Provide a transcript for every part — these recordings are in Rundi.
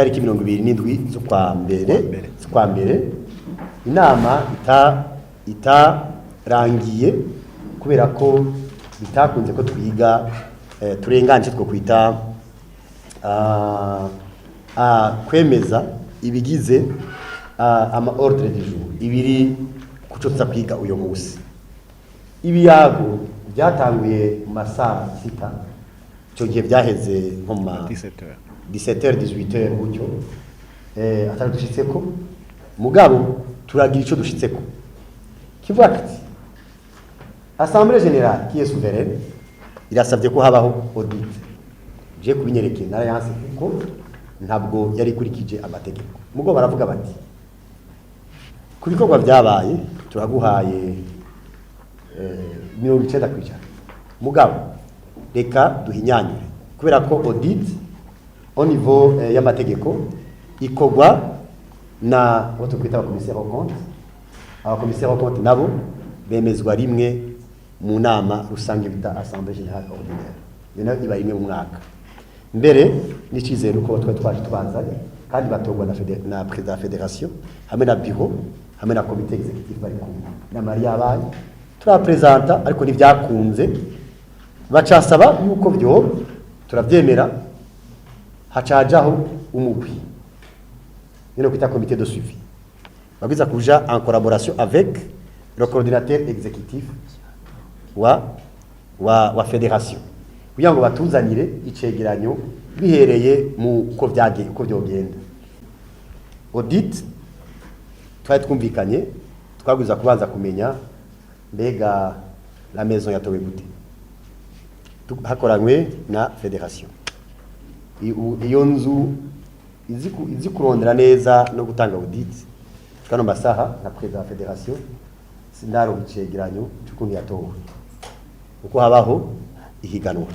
Itariki 27 z'ukwa mbere, z'ukwa mbere, inama itarangiye kubera ko bitakunze ko twiga turenganje two kwita kwemeza ibigize ama ordre du jour, ibiri kuco tuza kwiga uyo munsi. Ibiyago byatanguye mu masaa 6, icyo gihe byaheze nko mu ma 17h. 17h, 18h gutyo, atari dushitseko. Mugabo turagira ico dushitseko kivuga kiti: Assemblée générale, qui est souveraine, irasabye ko habaho audit. Je kubinyerekeye narayanse kuko ntabwo yari ikurikije amategeko. Mugo baravuga bati: ku bikorwa byabaye turaguhaye 90%, mugabo reka duhinyanyure, kubera ko audit au niveau y'amategeko ikorwa na abo tukwita abakomiseri au compte. Abakomiseri au compte nabo bemezwa rimwe mu nama rusange bita assemblée générale ordinaire. Iyo nayo iba rimwe mu mwaka. Mbere n'icyizere uko twari twaje tubazanye, kandi batorwa na président wa fédération hamwe na bureau hamwe na comité exécutif bari kumwe. Inama yari yabaye, turapresenta, ariko ntibyakunze. Bacasaba yuko byo turabyemera, hacajaho umugwi nyine kwita comité de suivi, babwiza kuja en collaboration avec le coordinateur exécutif wa fédération kugira ngo batuzanire icegeranyo bihereye mu uko vyagiye, uko vyogenda. Audit twari twumvikanye, twabwiza kubanza kumenya mbega la maison yatowe gute, hakoranywe na fédération. Iyo nzu izi kurondera neza no gutanga audit. Kano masaha na président wa fédération sindaronka icegeranyo c'ukuntu yatowe, kuko habaho ihiganwa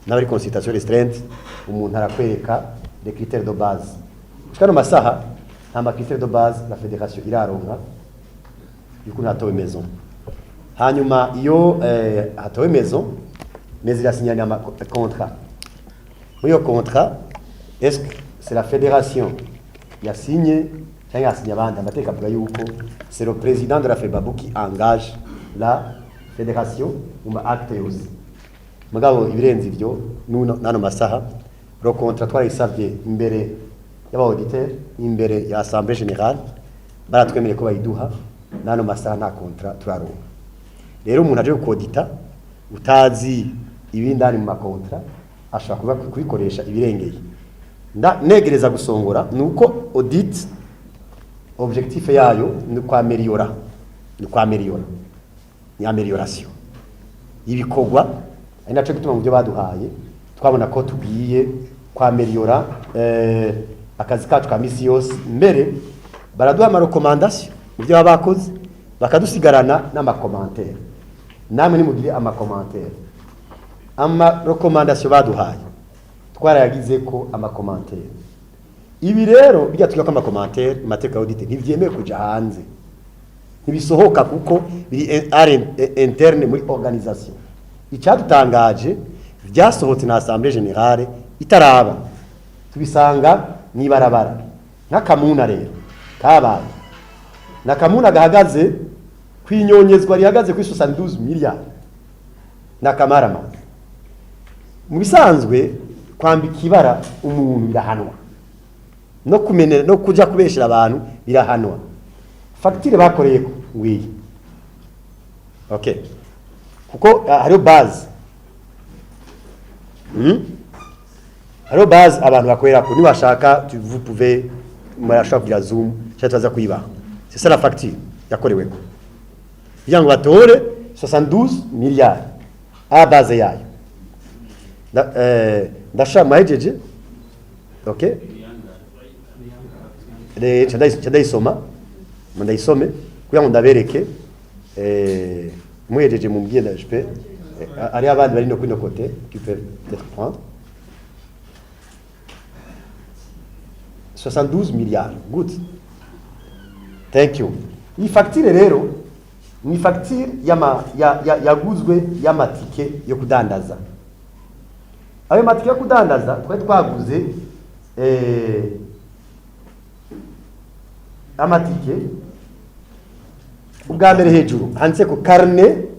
n'abari consultation restreinte, umuntu arakwereka les critères de base. Kano masaha nta ma critères de base la fédération iraronka y'ukuntu hatowe maison. Hanyuma iyo hatowe maison, mais irasinyana ama contrat. Muri iyo contrat, est-ce que c'est la fédération yasinye cyangwa yasinye abandi? Amategeko avuga yuko c'est le président de la FEBABU qui engage la fédération mu ma acte yose. Mugabo ibirenze ivyo, n'ano masaha le contrat twarayisavye imbere y'aba auditeur, imbere ya assemblée générale, baratwemereye ko bayiduha. N'ano masaha nta contrat turaronka. Rero umuntu aje gukodita utazi ibindani mu ma contrat ashobora kuba kubikoresha ibirengeye. Negereza gusongora nuko audit objectif yayo ni kwameliyora, ni kwameliyora, ni amélioration ibikorwa. Ari naco gituma mu byo baduhaye twabona ko tugiye kwameliyora akazi kacu ka misi yose. Mbere baraduha ama recommandation mu byo baba bakoze, bakadusigarana n'ama commentaire. Namwe nimugire ama commentaire. Ama recommandation baduhaye twarayagize ko ama commentaire. Ibi rero bijya tugira ko ama commentaire, amateka audit ntibyemewe kuja hanze, ntibisohoka kuko biri ari interne muri organisation. Icyadutangaje, byasohotse na assemblée générale itaraba, tubisanga mwibarabara nk'akamuna. Rero kabaye nakamuna gahagaze kwinyonyezwa rihagaze kuri 72 miliyari nakamaramaza. Mu bisanzwe kwambika ibara umuntu birahanwa, no kumenera no kuja kubeshera abantu birahanwa. Facture bakoreye ko ngwiye, okay, kuko hariho base, Hariho base abantu bakorera ko. Niwashaka vous pouvez, murashobora kugira zoom cyangwa tubaza kuyibaha. C'est ça la facture yakoreweko kugira ngo batore 72 miliyari a base yayo. Ndashaka mwahejeje, okay. Nca ndayisoma, ndayisome kugira ngo ndabereke. Muhejeje mumbwiye, je peux hariho abandi bari no kuri no côté qui peuvent peut-être prendre. 72 milliards, good, thank you. Iyi facture rero ni facture yama yaguzwe y'amatike yo kudandaza. Ayo matike yo kudandaza twari twaguze. Amatike ubwa mbere hejuru handitse ko carnet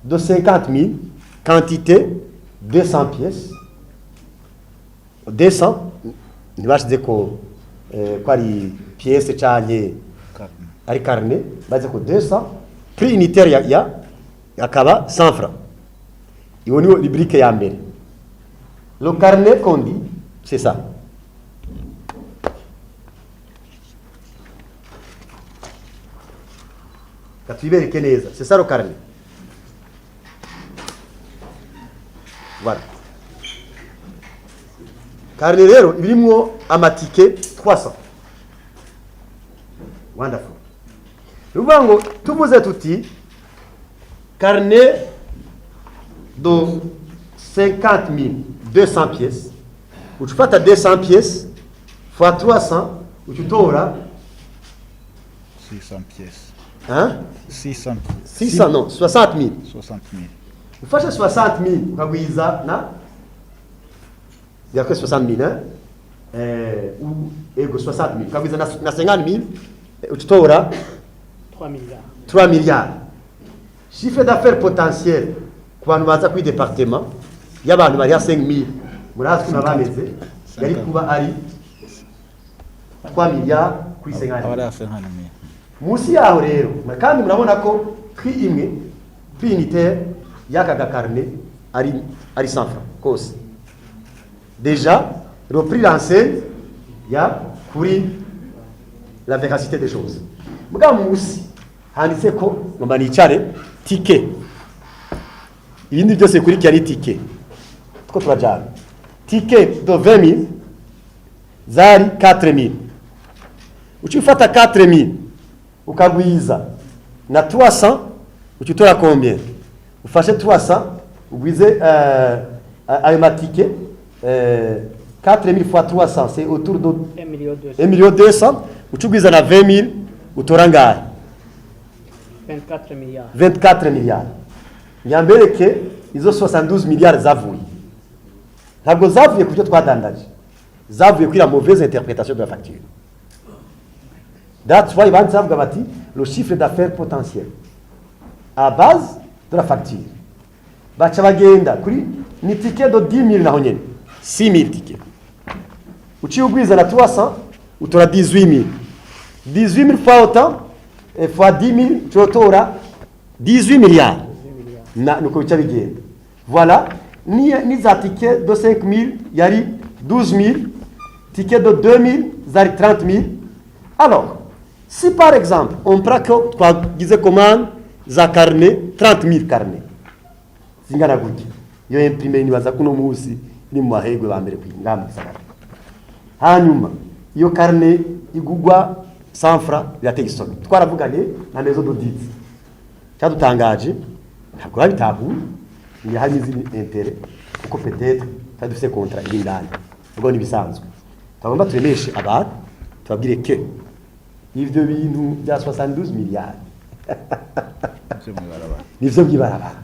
de 50 000, quantité 200 pièces. 200 ntibashize ko ko ari pièce canke ari carnet, baze ko 200, prix unitaire ya akaba 100 francs. Iyo niyo rubrique ya mbere. Le carnet qu'on dit, c'est ça. Katuibereke neza, c'est ça le carnet. Voilà, carnet rero ibirimwo amatike 300. Wonderful. Ni ukuvuga ngo tuvuze tuti carnet de 50 200 pièces, uca ufata 200 pièces fois 300, uca utora 600 pièces. Hein? 600. 600, non, 60 000. 60 000. Ufashe 60 000 ukagwiza na yakwe 60 000, hein? Ou ego 60 000 ukagwiza na 50 000, uca utora 3 milliards. 3 milliards. Chiffre d'affaires potentiel ku bantu baza kuri département y'abantu bari ya 5 000, murazi ukuntu bameze, yari kuba ari 3 milliards kuri 50 Aba 000. ari 50 000. Munsi yaho rero kandi murabona ko prix imwe, prix unitaire y'aka gacarnet ari 100 francs kose. Déjà le prix lancé ya kuri la véracité des choses. Mugabo munsi handitse ko ngomba nicare ticket, ibindi byose bikurikira ari ticket two turajana. Ticket de 20 000 zari 4 000. Uca ufata 4 000 ukagwiza na 300, uca utora combien? Ufashe 300 ugwize ayo matike, 4000 fois 300, c'est autour de 1 million 200. 1 million 200. Uca ugwiza na 20 000, utora ngahe? 24 milliards. 24 milliards. Nyambereke izo 72 milliards zavuye. Ntabwo zavuye ku byo twadandaje, zavuye kuri la mauvaise interprétation de la facture. That's why banditse bavuga bati le chiffre d'affaires potentiel à base de la facture. Baca bagenda kuri ni ticket de 10 000, naho nyene 6 000 ticket, uciye ugwiza na 300, utora 18 000. 18 000 fois autant et fois 10 000, utora 18 milliards. Na nuko bica bigenda. Voilà, ni za ticket de 5 000 yari 12 000, ticket de 2 000 zari 30 000. Alors si par exemple on prend ko twagize commande za carnet, 30 000 carnet zingana gutya, iyo imprimé nibaza kuno munsi ni mu mahegwe ba mbere ngaha mu gisagara. Hanyuma iyo carnet igugwa 100 francs, birateye isoni. Twaravuganye na maison d'audit, cyadutangaje ntabwo babitahuye, ni hari n'izindi intérêt kuko peut-être twari dufise contrat iri indani. Ubwo nibisanzwe, tugomba turemeshe abantu, tubabwire ke ivyo bintu bya 72 milliards byo mw'ibarabara nivyo by'ibarabara.